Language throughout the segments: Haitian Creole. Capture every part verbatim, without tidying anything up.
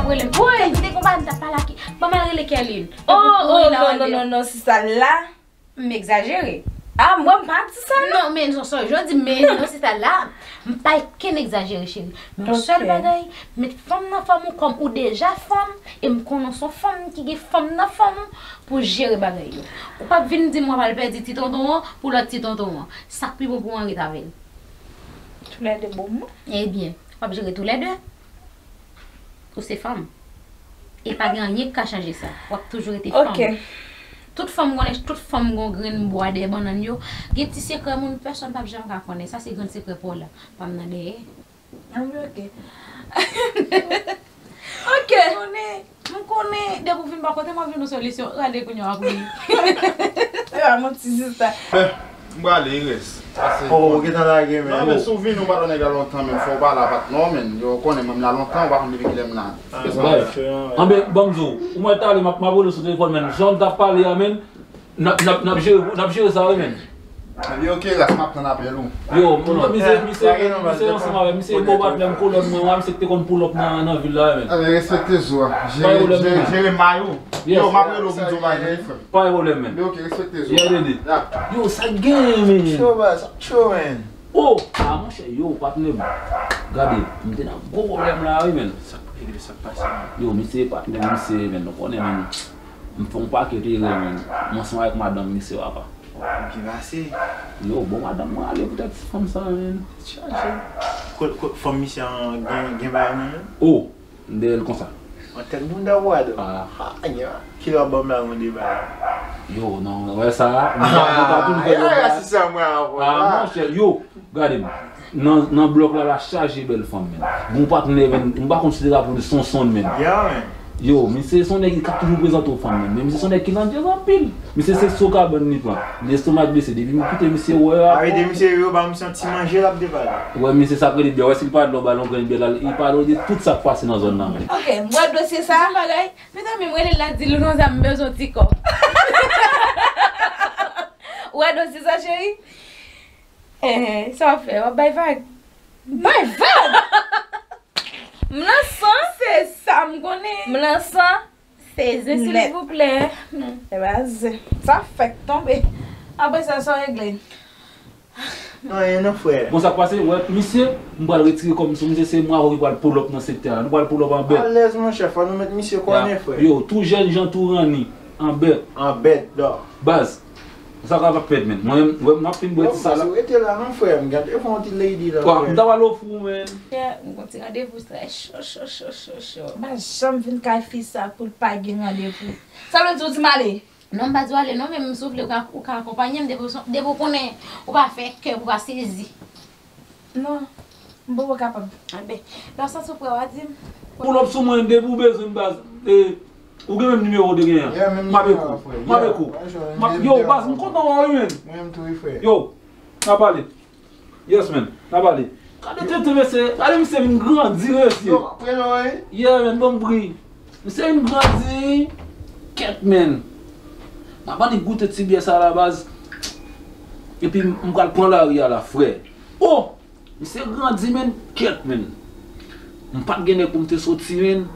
Rele m. Wi. Kite konpa, m t ap pale ak, ban m al rele Kerline. Oh, oh, non, non, non, non, sista, la, m egzajere. Ah, mwen, m pa di sa, non. Non, men non, sòy, jodi, men non, sista, la, m pa ken egzajere, cheri. Men yon sèl bagay, met fanm nan fanm ou kòm ou deja fanm, e m konnen w se yon fanm ki gen fanm nan fanm ou pou jere bagay yo. Ou p ap vin di m w ap al pèdi ti tonton an pou lòt ti tonton an. Sa k pi bon pou mwen ret avè l. Toulède bon moun. Ebyen, w ap jere toulède. Ou se fanm. E pa gen anyen ki ka chanje sa. W ap toujou rete fanm. Ok. Tout fanm konnen, tout fanm gon grenn bwa dèyè bannann yo. Gen ti sekrè moun, pèsonn p ap janm ka konnen. Sa se grenn sekrè pa w la. Pa m nan dèyè. Anben, ok. Ok. M konnen, m konnen, depi w vin bò kote m, w ap jwenn yon solisyon. Rale kounye a pou li. Se pa manti, sista. M prale, Ires. Oh, ou gentan lage, men. Non, men si w vini, ou pa t wè nèg la lontan, men fò w pa la, patnè, men. Yo konnen mwen m la lontan, ou pa konn depi kilè m la. Anben, ban m di w, ou mwen talè, m ap, m ap rele w sou telefòn, men. Jan w t ap pale a, men, n ap, n ap, n ap jere, n ap jere sa, wi, men. Ebyen, ok, Ras, m ap tann apèl ou. Yo, misye, misye, misye ansanm avè, misye bon patnè m, kolèg mwen, wa, misye ki te konn pull up nan, nan vil la, men. Anben, respekte zo a. Jere, jere, jere may ou. Yo, m ap rele w pou m di w bagay, wi, frè m. Pa gen pwoblèm, men. Men ok, respekte zo. Yeah, Dede. Yo, sa k genyen, men? Cho, baz, cho, man. Oh! Ah, monchè, yo, patnè m. Gade, m te nan gwo pwoblèm la, wi, men. Sa k regle, sa k pase, men? Yo, misye, patnè m, misye, men, nou konnen, men. M fè yon pakèt erè, men. Mwen ansanm avèk madanm misye, papa. Byen pase. Yo, bon, madanm mwen ale poutèt ti fanm sa, men. Tèt chaje. Ko-, ko-, fanm misye an gen, gen bagay nan men l? Oh! M dèyè l konsa. An tèt bounda w a do. Ah. Ah, nya. Kilè w ap ban m la yon deba? Yo, non, wè sa, m pa, m pa konn fè deba. Ah, monchè, yo, gade m. Nan, nan blòk la, la chaje bèl fanm, men. Gon patnè, men, m pa konn si se raple w de Sonson, men. Yeah, man. Yo, misye se yon nèg ki ap toujou prezante w fanm, men. Men misye se yon nèg ki landjèz anpil. Misye se so kabann li pran. Lestomak blese. Depi m kite misye wè a. Arete misye yo, ba misye yon ti manje, l ap depale. Wè, misye sa k rele byè. Wè, si l pa dlo, ba l yon grenn byè la, li pale w de tout sa k pase nan zòn nan, men. Ok, m wè dosye sa. Yon bagay, mezanmi, m rele l la, di l konsa, m bezwen ti kòb. Ou wè dosye sa, cheri? Eh, sa w ap fè? W ap bay vag? Bay vag! M nan san. Se sa m konnen. M nan san. Se zen, silvouplè. E pa zen. Sa fèk tonbe. Apre sa, sa w regle? Anyen non, frè. Bon, sa k pase, wè, misye, m pral retire kòb m sou misye, se mwen avè w ki pral pull up nan sektè a. Nou pral pull up an bèt. Alèz, monchè, fò nou mèt misye konnen, frè. Yo, tou jèn jan, tou ranni, an bèt. An bèt, dò. Baz, sa ka p ap fèt, men. Mwen, wè, m ap fin bwè ti sa la. Yo, baz, rete la non, frè m. Gade, fè yon ti lady la, frè. M ta pral ofri w, men. Frè, m gon ti randevou trè cho, cho, cho, cho, cho. M pa janm vin kay fi sa pou l pa gen randevou. Sa vle di w di m ale? Non, m pa di w ale non, men m si w vle, ou ka, ou ka akonpanye m, depi w, depi w konnen ou pa fè kè, ou pa sezi. Non, m poko kapab. Anben, lè w santi w prè, w a di m. Pull up sou mwen, depi w bezwen m, baz. E, ou gen menm nimewo w te genyen an? M ap ekri w. M ap ekri w. M ap, yo, baz, m kontan wè w, wi, men. Yo, n a pale. Yes, man. N a pale. Gade tete, mesye. Gade misye vin grandi, mesye. Yo, premye, wi. Yeah, man, ban m bri. Misye vin grandi. Kèt, man. M ap annik goute ti byè sa la, baz. Epi m pral pran lari a la, frè. Oh! Misye grandi, man. Kèt, man. M pa t gen nèg pou m te soti, man.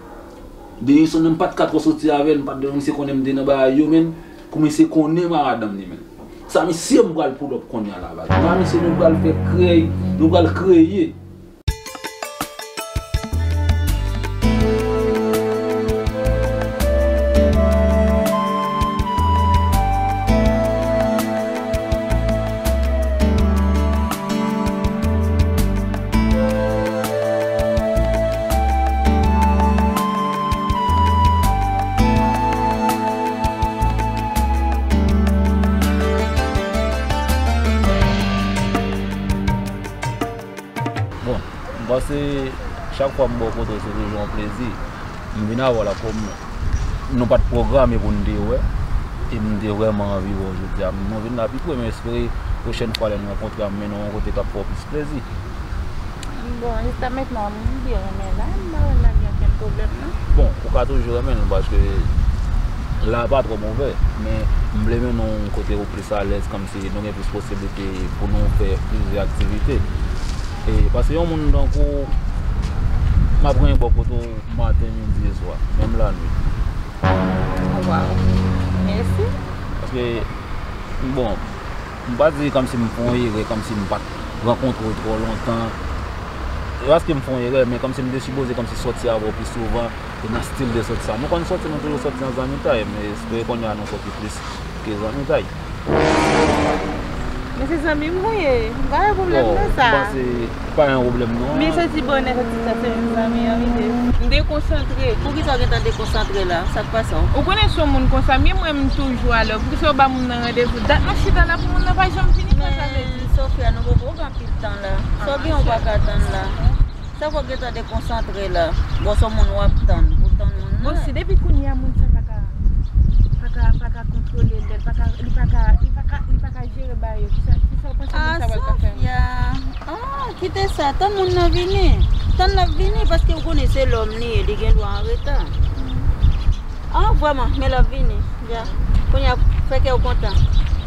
Denison menm m pa t ka twò soti avè l, m pa t, misye konnen m te nan bagay yo, man. Pou misye konnen madanm li, man. Sa misye m pral pull up kounye a la, baz. Mwen, misye, nou pral fè krèy, nou pral kreye. Bon, m panse chak fwa m bò kote w, se toujou yon plezi. M vin avè w la kòm nou pa t pwograme pou n te wè, e m te vrèman anvi wè w jodi a. Nou vin la pi pre, m espere pwochèn fwa lè n rankontre a, m mennen w yon kote k ap fè w plis plezi. Bon, jiska mentnan, m byen renmen la, m pa wè n ap gen okenn pwoblèm, non. Bon, ou ka toujou renmen l, paske la pa twò movè, men m vle mennen w yon kote ou plis alèz, kòmsi nou gen plis posiblite pou nou fè plizyè aktivite. E, paske yon moun tankou w, M ap ranyen bò kote w maten, midi e swa, menm lannuit. Waw. Mèsi. Paske, bon, m pa di kòmsi m fè yon erè, kòmsi m pa t rankontre w twò lontan. E paske m fè yon erè, men kòmsi m te sipoze kòmsi sòti avè w pi souvan, e nan stil de sòti sa. Nou konn sòti, nou toujou sòti nan zanmitay, men espere kounye a nou sòti plis ke zanmitay. Men se zanmi m nou ye, m pa gen pwoblèm nan sa. Bon, m panse pa gen pwoblèm non. Men soti bonè, soti sa se yon zanmi an li ye. M dekonsantre. Poukisa w gentan dekonsantre la? Sa k pase w? Ou konnen se yon moun konsa, men mwen m toujou alè. Poukisa w ba moun nan randevou? Dat nou chita la pou moun nan pa janm vini, sa sa vle di? Sofia, nou poko gen anpil tan la. Sa w gen w pa ka tann la. Sa fò w gentan dekonsantre la. Bon, se yon moun w ap tann, pou tann moun nan. Bon, si depi kounye a moun sa pa ka, pa ka, pa ka kontwole l, pa ka, li pa ka, li pa ka, li pa ka jere bagay yo, kisa, kisa w panse moun sa pral ka fè? Ah, Sofia. Ah, kite sa, tann moun nan vini. Tann l ap vini, paske w konnen se lòm li ye, li gen dwa an reta. Ah, vrèman, men l ap vini. Ya. Kounye a, fè kè w kontan.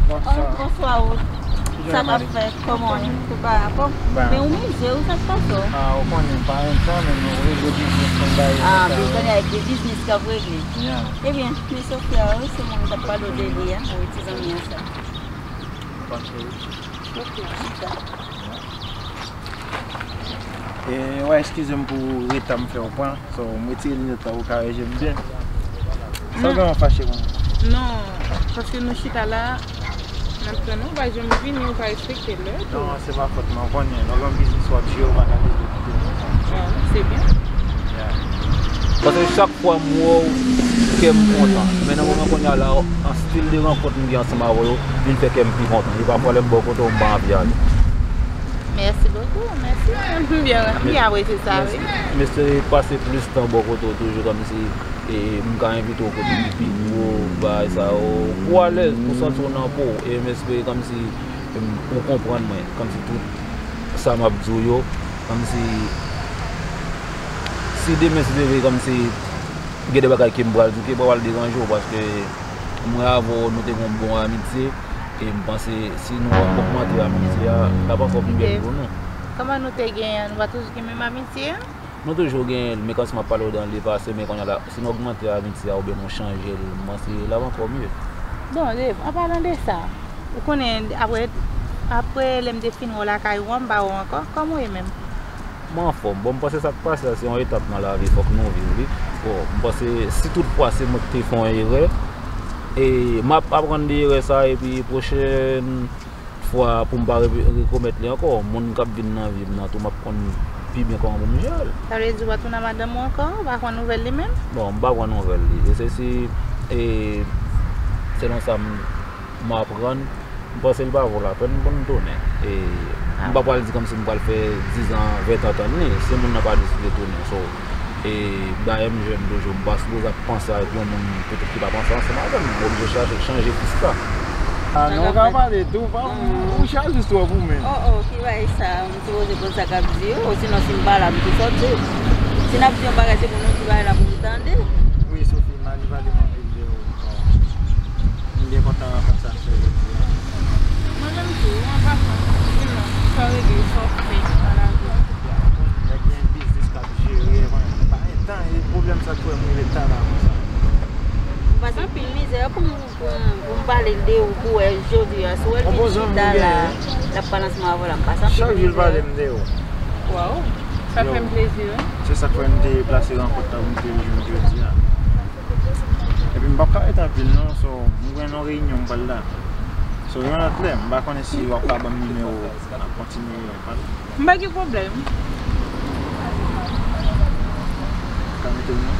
Bonswa. Oh, bonswa, Ruth. Sa k ap fèt? Kòman w ye? Tout pa anfòm? Men ou mize wi, sa k pase w? Ah, ou konnen, pa gen tan, men nou regle biznis nou bay. Ah, men kounye a, e biznis k ap regle. Ya. Ebyen, men Sofia, wi, se moun k ap pale w de li a, wi, ti zanmi an sa. Ok, chita. E, w a eskize m pou reta m fè w pran. So, m retire linèt la pou w ka wè je m byen. Sa w gen w fache konsa? Non, paske nou chita la, n ap tann ou, ou pa janm vini, ou pa respekte lè tou. Non, se pa fòt mwen, ou konnen, lè w gen yon biznis w ap jere, ou pa ka leve kite l konsa. Ah, se byen. Paske chak fwa m wè w, kè m kontan. Men nan moman kounye a la, an stil de rankont m gen ansanm avè w, vin fè kè m pi kontan. E pafwa lè m bò kote w, m pa anvi ale. Mèsi bokou, mèsi. M byen, m byen apresye sa, wi. M espere pase plis tan bò kote w toujou, kòmsi e m ka envite w kote ki pi gwo, bagay sa yo, pou w alèz, pou w santi w nan po w. E m espere kòmsi, em, ou konprann mwen, kòmsi tout sa m ap di w yo, kòmsi, si demen, si Dye vle, kòmsi gen de bagay ke m pral di w ki pral deranje w, paske mwen avè w, nou te gen yon bon amitye, e m panse si nou ogmante amitye a, l ap ankò pi bèl pou nou. Kòman nou te gen an, nou pa toujou gen menm amitye an? Nou toujou gen l, men kòmsi m ap pale w dan le pase, men kounye a la, si nou ogmante amitye a oubyen nou chanje l, m panse l ap ankò mye. Bon, Dave, an palan de sa, ou konnen, apre, apre lè m te fin wè w lakay ou an, m pa wè w ankò. Kòman w ye menm? Mwen anfòm. Bon, m panse sa k pase a, se yon etap nan lavi, fòk nou viv li. Bon, m panse, si tout fwa se mwen ki te fè yon erè, e m ap aprann de erè sa, epi pwochèn fwa pou m pa re-, rekomèt li ankò. Moun k ap vin nan vi m nan tou, m ap konn pi byen kòman pou m jere l. Sa vle di ou pa tounen a madanm ou ankò? Ou pa pran nouvèl li menm? Bon, m pa pran nouvèl li. E se si, e, selon sa m, m aprann, m panse l pa vo lapèn pou n tounen. E m pa pral di kòmsi m pral fè dizan, ventan tann li. Si moun nan pa deside tounen, so, E dayè m jèn toujou, m pa sipoze ap panse avèk yon moun petèt ki pa panse ansanm avè m. M oblije chache, chanje pis la. Ah non, ou ka pale tou, pa, ou chaje twòp ou menm. Oh, oh, ki bagay sa? M sipoze konn sa k ap di yo, sinon si m pa la, m tou sòti. Si n ap di yon bagay, se pou nou di bagay la pou m tande. Wi, Sophie, m a li pale m anpil de ou. M byen kontan rankont sa n fè jodi a. Mwen menm tou, an pasan, sinon, sa w regle, sa w fè nan lavi a? Nèg gen biznis k ap jere, mwen, pa gen tan, e pwoblèm sa k fè m rive ta la konsa. M pase anpil mizè pou m, pou m, pou m pale de ou, pou wè jodi a, si w wè l vin chita la, l ap pale ansanm avè w la, m pase anpil mizè. Chak jou l pale m de ou. Waw, sa fè m plezi, wi. Se sa k fè m te plase rankont la pou m te vin jodi a. Epi m p ap ka rete anpil non, so m gen yon reyinyon m pral la. So yon lòt lè, m pa konnen si w ap ka ban m nimewo w, n ap kontinye pale. M pa gen pwoblèm. Ka mete l non.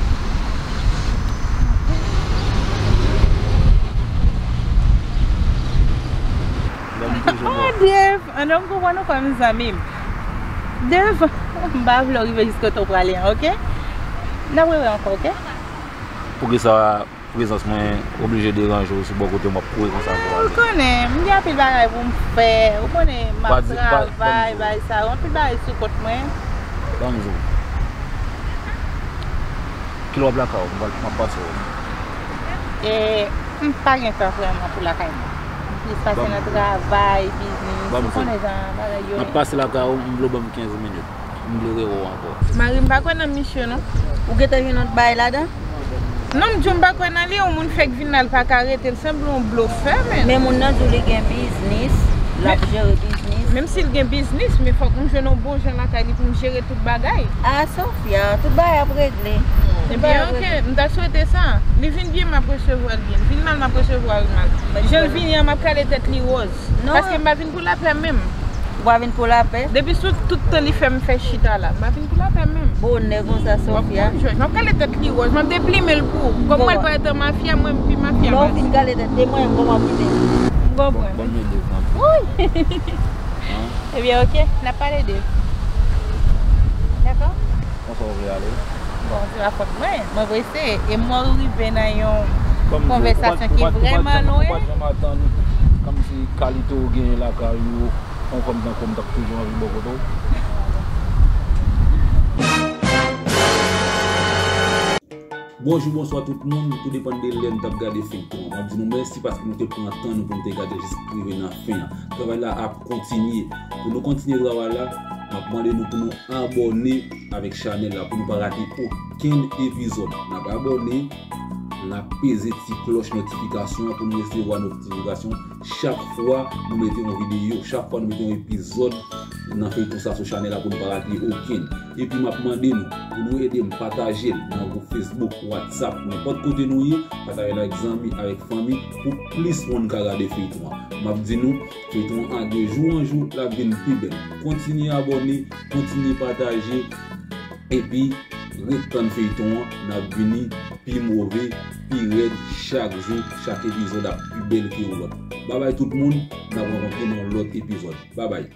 Lè m toujou bò. Oh, Dave! An non, m konprann ou kòm zanmi m. Dave, m pa vle w rive jis kote w prale an, oke? N ap rewè ankò, oke? Poukisa prezans mwen oblije deranje w sou bò kote m w ap kouri konsa pou w ale? Ou konnen, m gen anpil bagay pou m fè. Ou konnen, m ap travay, bagay sa yo. Anpil bagay sou kont mwen. Ban m di w. Kilè w ap lakay ou? M pral, m ap pase w. E, m pa gen tan vrèman pou lakay mwen. M plis pase nan travay, biznis. Ou konnen jan bagay yo ye. M ap pase lakay ou, m vle w ban m kenz minit. M vle rewè w ankò. Mari m pa kwè nan misye non. Ou gentan jwenn yon bagay ladan? Non, m di w m pa kwè nan li, yon moun fèk vin la, l pa ka rete, l sanble yon blofè, men. Men moun nan di w li gen biznis, l ap jere biznis. Menm si l gen biznis, men fòk m jwenn yon bon jan lakay li pou m jere tout bagay. Ah, Sofia, tout bagay ap regle. Ebyen, ok, m ta swete sa. Li vin byen, m ap resevwa l byen. Li vin mal, m ap resevwa l mal. Jan l vini an, m ap kale tèt li wòz. Paske m pa vin pou lapè menm. Ou pa vin pou lapè? Depi sou tout tan li fè m fè chita la, m pa vin pou lapè menm. Bonè konsa, Sofia. M ap kale tèt li wòz, m ap deplime l pou ou. Kòm mwen l parèt an mafya, mwen m pi mafya. Lè w fin kale tèt, e mwen menm kòman ap kite? M konprann. Woy! Ebyen, ok, n ap pale de. Dakò? Konsa w vle ale? Bon, se pa fòt mwen. Mwen prese. E mwen rive nan yon konvèsasyon ki vrèman lwen. Ou pa t janm atann kòmsi kalite w genyen lakay ou, yon fanm tankou m t ap toujou anvi bò kote w. Bonjou, bonswa tout moun, tou depann de lè nou t ap gade feyton an. M ap di nou mèsi paske nou te pran tan nou pou nou te gade jis rive nan fen an. Travay la ap kontinye. Pou nou kontinye travay la, m ap mande nou pou nou abòne avèk chanèl la pou nou pa rate okenn epizòd. N ap abòne, n ap peze ti klòch notifikasyon an pou nou resevwa notifikasyon chak fwa nou mete yon videyo, chak fwa nou mete yon epizòd nan feyton sa sou chanèl la pou nou pa rate okenn. Epi m ap mande nou pou nou ede m pataje l nan gwoup Facebook, WhatsApp, nenpòt kote nou ye, pataje l avèk zanmi, avèk fanmi, pou plis moun ka gade feyton an. M ap di nou, feyton an de jou an jou, l ap vin pi bèl. Kontinye abòne, kontinye pataje, epi ret tann feyton an, n ap vini pi move, pi rèd, chak jou, chak epizòd ap pi bèl ke yon lòt. Babay tout moun, n ap rankontre nan yon lòt epizòd. Babay.